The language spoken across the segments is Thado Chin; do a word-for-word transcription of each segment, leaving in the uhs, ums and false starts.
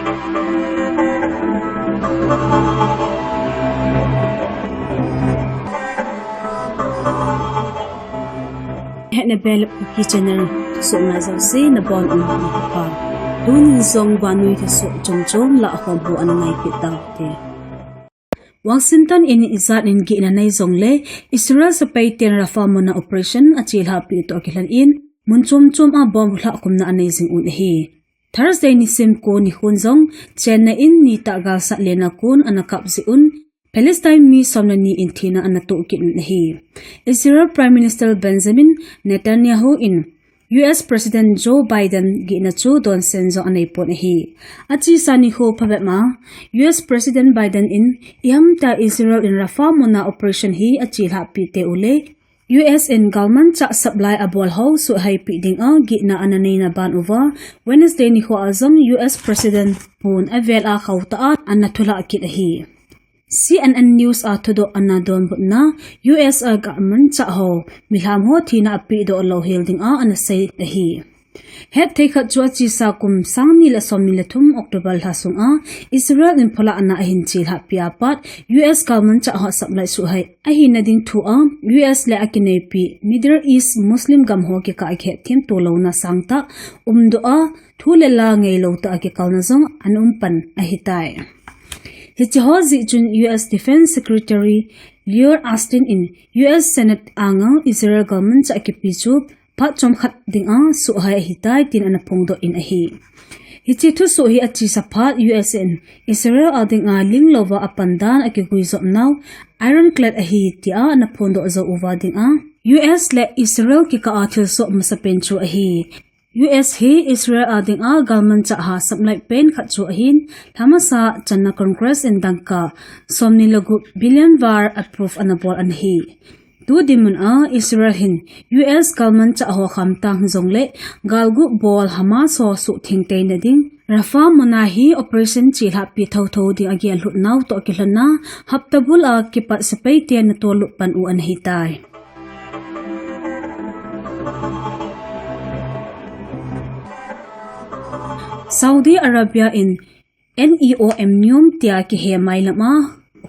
Hetna Bel Kuki Channel, thusoh ngai jouse nabonun nikho pha. Tunin jong vannoi thusoh chomchom lah khom ho ana ngai kit taute. Washington in ijat in gihna nei jongle, Israel sepai ten Rafah muna operation achelhah pi toh kilhon in, mun chomchom a bomb lhah khumna anei jing un ahi. Thursday nisim ko nikhon jong, chenna in nitah galsat lena kon ana kap jeh un, Palestine mi som le ni in thina ana toh kit un ahi. Israel Prime Minister Benjamin Netanyahu in U S President Joe Biden gihna chu donsen jong anei pon ahi. Achesa nikho phabep ma, U S President Biden in, iham tia Israel in Rafah muna operation hi achelhah pi te ule, U S in galmanchah supply abol ho suhhai pi dinga gihna ana neina ban uva, Wednesday nikho a jong U S President pon avel a khauh tah a ana thulhah kit ahi. C N N News a thudoh ana donbutna, U S a galmanchah ho, milham ho thina apeh doh lou hel dinga ana sei ahi. Hetthei khat chu achesa kum sang ni le som ni le thum October lha sunga Israel in pholahna ahin chelhah pi apat, U S galmanchah ho supply suhhai ahina ding thu a, U S le akineipi Middle East Muslim gam ho kikah a kihetthem to louna sangtah umdoh a, thu le la ngeilou tah a kikalna jong ana um pan ahitai. Hiche ho jeh chun U S Defense Secretary Lloyd Austin in U S Senate anga Israel galmanchah kipe chu phat chomkhat dinga suhhai ahitai tin ana phongdoh in ahi. Hiche thusoh hi achesa phat U S in Israel a dinga linglouva apandan akiguijop nau ironclad ahi tia ana phondoh jou uva dinga, U S le Israel kikah a thilsoh masapen chu ahi. U S hi Israel a dinga galmanchah ha supply pen khat chu ahin, lhamasa channa Congress in dangka somni le gup billion val approve ana bol ana hi. Tu dinmun a Israel hin U S galmanchah ho khamtang jongle galgup bol Hamas ho suhthengteina ding, Rafah muna hi operation chelhah pi thotho ding agellhut nau toh kilhonna, hapta bul a kipat sepai te natollut pan u ana hitai. Saudi Arabia in N E O M Neom tia kihe mailam a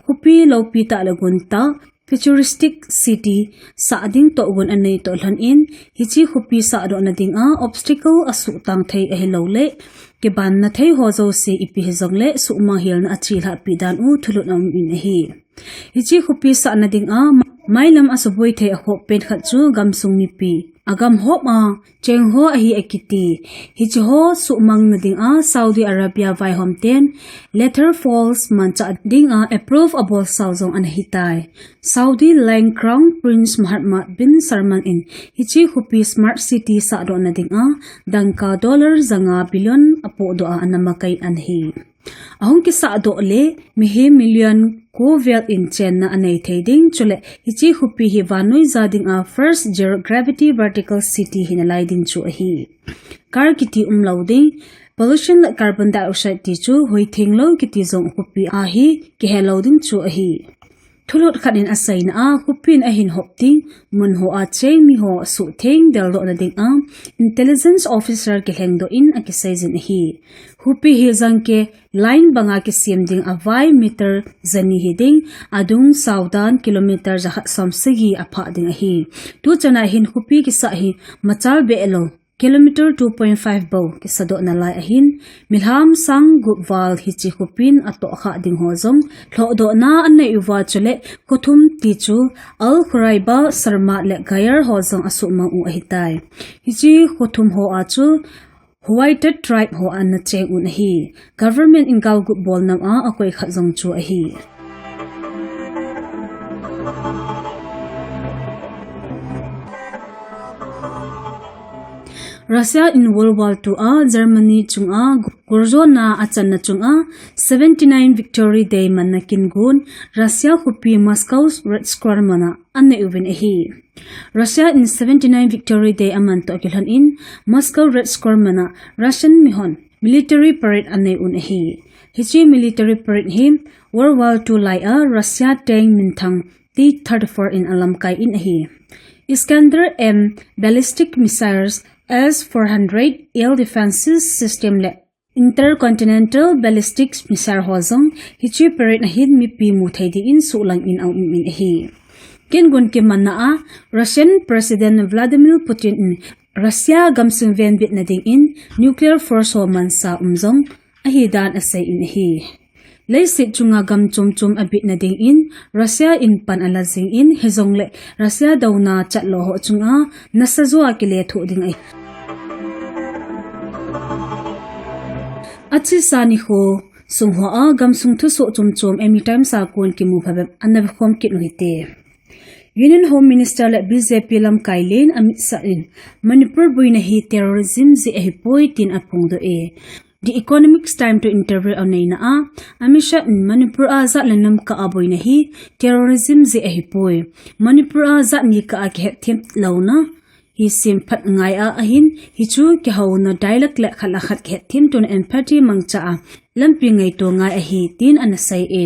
khopi loupi tah le gun tah, futuristic city sah ding tohgon anei toh lhon in, hiche khopi sahdohna dinga obstacle asuhtang thei ahilouleh, kibanna thei ho jouse ipi hijongle suhmang helna achelhah pi dan u thulut aum in ahi. Hiche khopi sahna dinga mailam asuboi thei akhoh pen khat chu gamsung mipi, agam hop a cheng ho ahi akiti. Hiche ho suhmangna dinga Saudi Arabia vaihom ten Luxor Falls manchah dinga approve abol sau jong ana hitai. Saudi leng Crown Prince Mohammed bin Salman in hiche khopi smart city sahdohna dinga dangka dollar janga billion apohdoh a ana makai ana hi. Ahung kisahdoh le mihem million ko vel in chenna anei thei ding, chule hiche khopi hi vannoija dinga first zero gravity vertical city hinalai ding chu ahi. Car kiti umlou ding, pollution le carbon dioxide ti chu hoitheng lou kiti jong khopi a hi kihelou ding chu ahi. Thulut khat in aseina a, khopin ahin hop ding mun ho a cheng mi ho suhtheng deldohna dinga intelligence officer kilhengdoh in akiseijin ahi. Khopi hi jangke line banga kisem ding, avai meter jani hiding, adung saodan kilometer jakhat somsagi aphah ding ahi. Tuchana hin khopi kisah hi machal behlou kilometer two point five bou kisadoh nalai ahin, milham sang gup val hiche khopin atohkhah ding ho jong lhohdohna anei uva, chule khothum ti chu Al Khuraiba, Sarmat le Gayar ho jong asuhmang u ahitai. Hiche khothum ho a chu Huwaitid tribe ho ana cheng un ahi. Government in galgup bol nam a akoi khat jong chu ahi. Russia in World War Two a Germany chunga gorjona achanna chunga seventy-nine Victory Day manna kingun Russia khopi Moscow Red Square muna anei uvin ahi. Russia in seventy-nine Victory Day aman toh kilhon in Moscow Red Square muna Russian mihon military parade anei un ahi. Hiche military parade hi World War Two lai a Russia tank minthang T thirty-four in alamkai in ahi. Iskander M ballistic missiles, S four hundred air defenses system le Intercontinental Ballistic Missile ho jong hiche parade a hin mipi mu thei dingin suhlang in aum in ahi. Kingun kimanna a Russian President Vladimir Putin in Russia gamsung venbitna dingin nuclear force ho mansa um jong ahi dan asei in ahi. Leiset chunga gam chom chom abitna dingin Russia in pan ala jing in, hijongle Russia douna chatlou ho chunga nasa joa kilethuh ding ahi. Achesa nikho sung hoa gamsung thusoh chom chom Eimi Times a kon kimu phabep ana vekhom kit u hite. Union Home Minister le B J P lamkai len Amit Shah in Manipur boina hi terrorism jeh ahipoi tin aphongdoh e. The Economic Times to interview aneina a, Amit Shah in Manipur a jat le nam kah a boina hi terrorism jeh ahipoi. Manipur a jat ni kah a kihetthem louna hi semphat ngai a ahin, hichu kihouna dialogue le khat le khat kihetthem tona empathy mangcha a lampi ngaito ngai ahi tin ana sei e.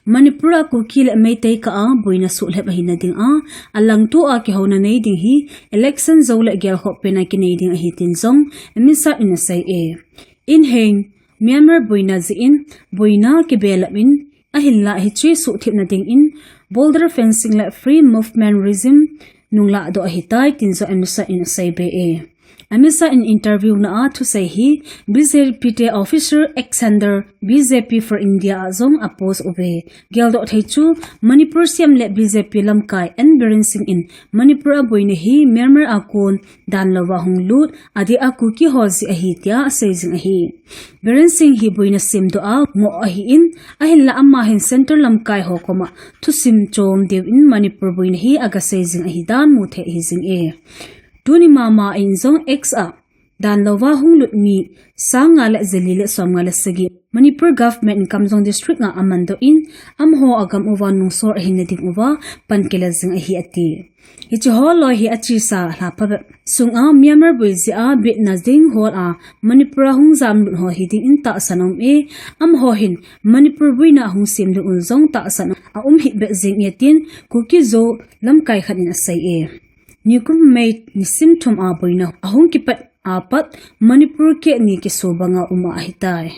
Manipur a Kuki le Meitei kah a boina suhlhep ahina ding a, alangto a kihouna nei ding hi election jou le gelkhoh pen a kinei ding ahi tin jong Amit Shah in asei e. Inheng Myanmar boina jeh in boina kibelap in, ahinla hiche suhthipna dingin border fencing le free movement regime nunglah doh ahitai tin jong Amit Shah in asei be e. Amit Shah in interview na a thusei hi B J P te officer Alexander, B J P for India a jong apost uve. Geldoh thei chu Manipur C M le B J P lamkai N Biren Singh in Manipur a boina hi Myanmar a kon dan louva hung lut, adeh a Kuki ho jeh ahi tia asei jing ahi. Biren Singh hi boina semdoh a ngoh ahin, ahinla ama hin centre lamkai ho koma thusim chom deuvin Manipur boina hi aga sei jing ahi dan mu thei ahi jing e. Tuni mama in jong X a dan louva hung lut mi sang nga le jali le som nga le sagi Manipur government in Kamjong district a amandoh in, amaho agam uva nungsol ahina ding uva pan kila jing ahi ati. Hiche ho loi hi achesa lha phabep sunga Myanmar boi jeh a bitna ding hol a Manipur a hung jamlut ho hi dingin tahsan aum e, amaho hin Manipur boina hung sem ding un jong tahsan aum hih beh jing e tin Kuki-Zo lamkai khat in asei e. Nikum May nisim thum a boina ahung kipat apat Manipur keh ni kiso banga um ahitai.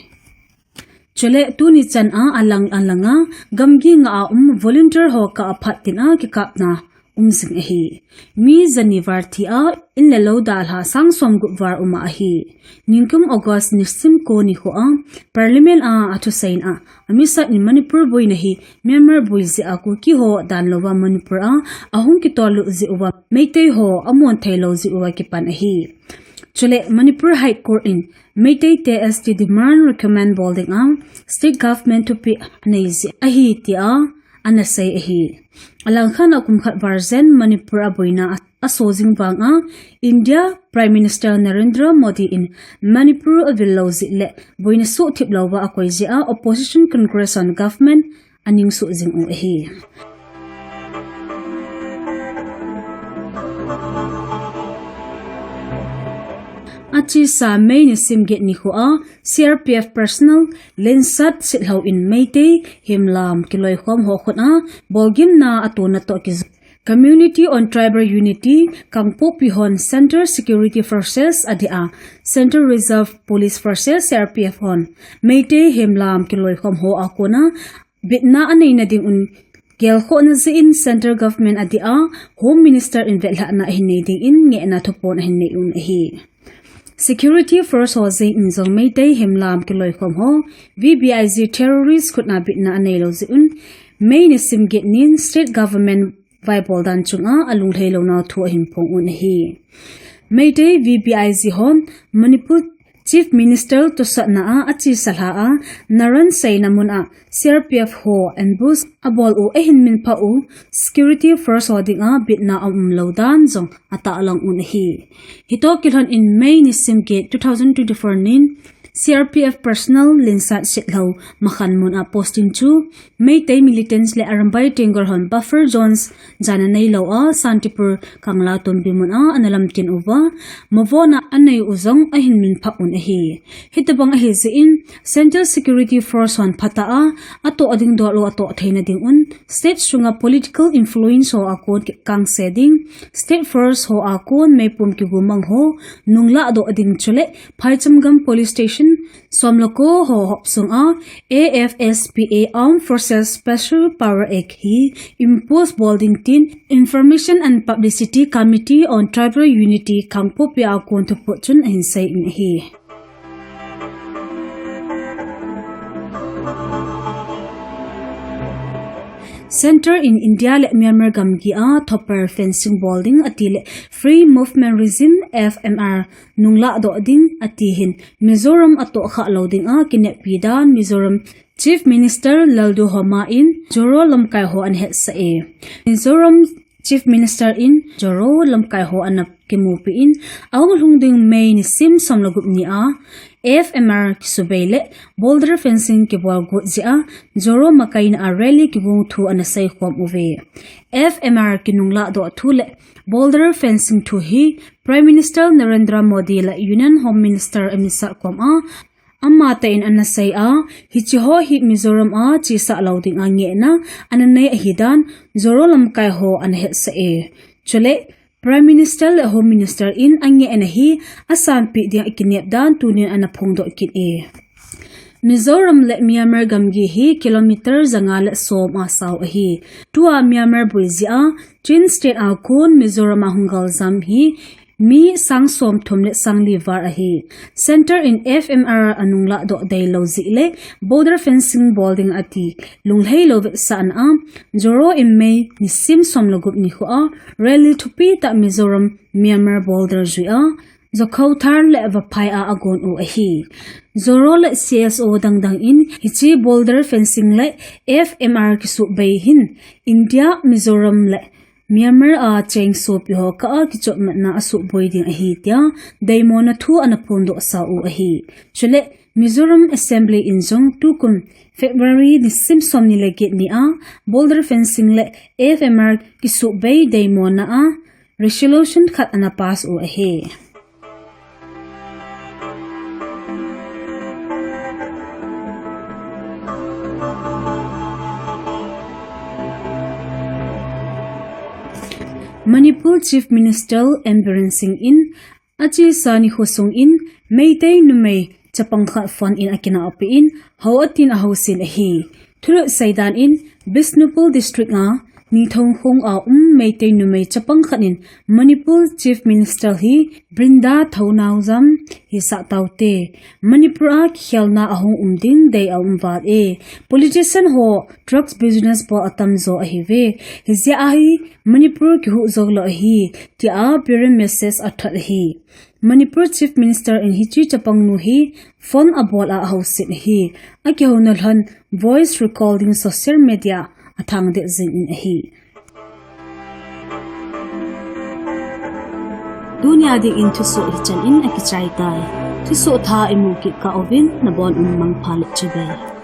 Chule tuni chan a alang alanga gamgi nga a um volunteer ho kah a phat tin a kikapna um jing ahi. Mi jani var thi a in le lou dalha sang som gup var um ahi. Nikum August nisim ko nikho a Parliament a athuseina a Amit Shah in Manipur boina hi Myanmar boi jeh a Kuki ho dan louva Manipur a ahung kitollut jeh uva Meitei ho amon theilou jeh uva kipan ahi. Chule Manipur High Court in Meitei te S T demand recommend bol dinga state government thupeh anei jeh ahi tia ana sei ahi. Alangkhat a kum khat var jen Manipur a boina aso jing vanga India Prime Minister Narendra Modi in Manipur avil lou jeh le boina suhthip louva akoi jeh a opposition Congress hon government aning suh jing u ahi. Achesa May nisim get nikho a C R P F personnel lensat sitlhou in Meitei hemlam kiloikhom ho khut a bolgimna atona toh kiju Committee on Tribal Unity, Kangpokpi hon Central Security Forces adeh a Central Reserve Police Forces, C R P F hon Meitei hemlam kiloikhom ho a kona bitna aneina ding un gelkhohna jeh in Central Government adeh a Home Minister in vetlhahna ahin nei dingin ngehna thupon ahin nei un ahi. Security Force ho jeng in jong Meitei hemlam kiloikhom ho V B I G terrorist khut a bitna anei lou jeh un May nisim get nin State Government vaibol dan chunga alunglhai louna thu ahin phong un ahi. Meitei V B I G hon Manipur Chief Minister tosatna a achesa lha a Naran seina mun a C R P F ho ambush abol u ahin minphah u Security Force ho dinga bitna aum lou dan jong atahlang un ahi. Hitoh kilhon in May nisim get two thousand twenty-four nin C R P F personnel lensat sitlhou Makhan mun a posting chu Meitei militants le Arambai Tenggol hon buffer zones jana neilou a Santipur Kangla Tumbi mun a ana lamtin uva, mavona anei u jong ahin min phah un ahi. Hitobang ahi jeh in, Central Security Force hon phatah a, atoh ding dol u atoh theina ding un, state sunga political influence ho a kon kikangse ding, state force ho a kon meipum kigumang ho nunglah doh ding chule, Phaichamgam Police Station, Somloko ho hop sunga A F S P A Armed Forces Special Power Act hi impose bol ding tin Information and Publicity Committee on Tribal Unity Kangpokpi a kon thuphon chun ahin sei in ahi. Centre in India le Myanmar gamgi a thopper fencing bol ding ati le Free Movement Regime F M R nunglah doh ding ati hin Mizoram atoh khah lou ding a kineppi dan Mizoram Chief Minister Lalduhoma in Zoro lamkai ho ana hetsah e. Mizoram Chief Minister in Zoro lamkai ho ana kimupi in, ahung lhung ding May nisim som le gup ni a F M R kisubei le border fencing kibol got jeh a Zoro makaina a rally kigong thu ana seikhom uve. F M R kinunglah doh thu le border fencing thu hi Prime Minister Narendra Modi le Union Home Minister Amit Shah kom a, amatah in ana sei a, hiche ho hi Mizoram a chesah lou ding a ngehna ana nei ahi dan Zoro lamkai ho ana hetsah e. Chule, Prime Minister le Home Minister in angehna hi asanpeh ding a kinep dan tunin ana phongdoh kit e. Mizoram le Myanmar gamgi hi kilometer janga le som a sao ahi. Tua Myanmar boi jeh a, Chin State a kon Mizoram a hung galjam hi mi sang som thum le sang li val ahi. Centre in F M R anunglah doh deilou jeh le border fencing bol ding ati lunglhai lou vetsahna a, Zoro in May nisim som le gup nikho a rally thupi tah Mizoram Myanmar border jui a, Zokhawthar le Vaphai a agon u ahi. Zoro le C S O dangdang in hiche border fencing le F M R kisubei hin India, Mizoram le Myanmar a cheng sopi ho kah a kichotmatna asuboi ding ahi tia deimona thu ana phongdoh sa u ahi. Chule Mizoram Assembly in jong tukum February nisim som ni le get ni a border fencing le F M R kisubei deimona a resolution khat ana pass u ahi. Manipur Chief Minister N Biren Singh in achesa nikho sung in Meitei numei chapang khat phone in akinahpi in hou atin ahousen ahi. Thulut seidan in Bishnupur District a Nithong Khong a um Meitei numei chapang khat in Manipur Chief Minister hi Brinda Thounaojam hisah taute. Manipur a kikhelna ahung um ding dei aum val e. Politician ho drugs business bol atamjo ahiuve. Hijeh a hi Manipur kihuh jou lou ahi, tia Biren message athot ahi. Manipur Chief Minister in hiche chapangnu hi phone abol a ahousen ahi. Akihouna lhon voice recording social media athangdet jing in ahi. Tunia dingin thusoh hichan in akichai tai. Thusoh thah imu kit kah uvin nabon un mangpha le chibai.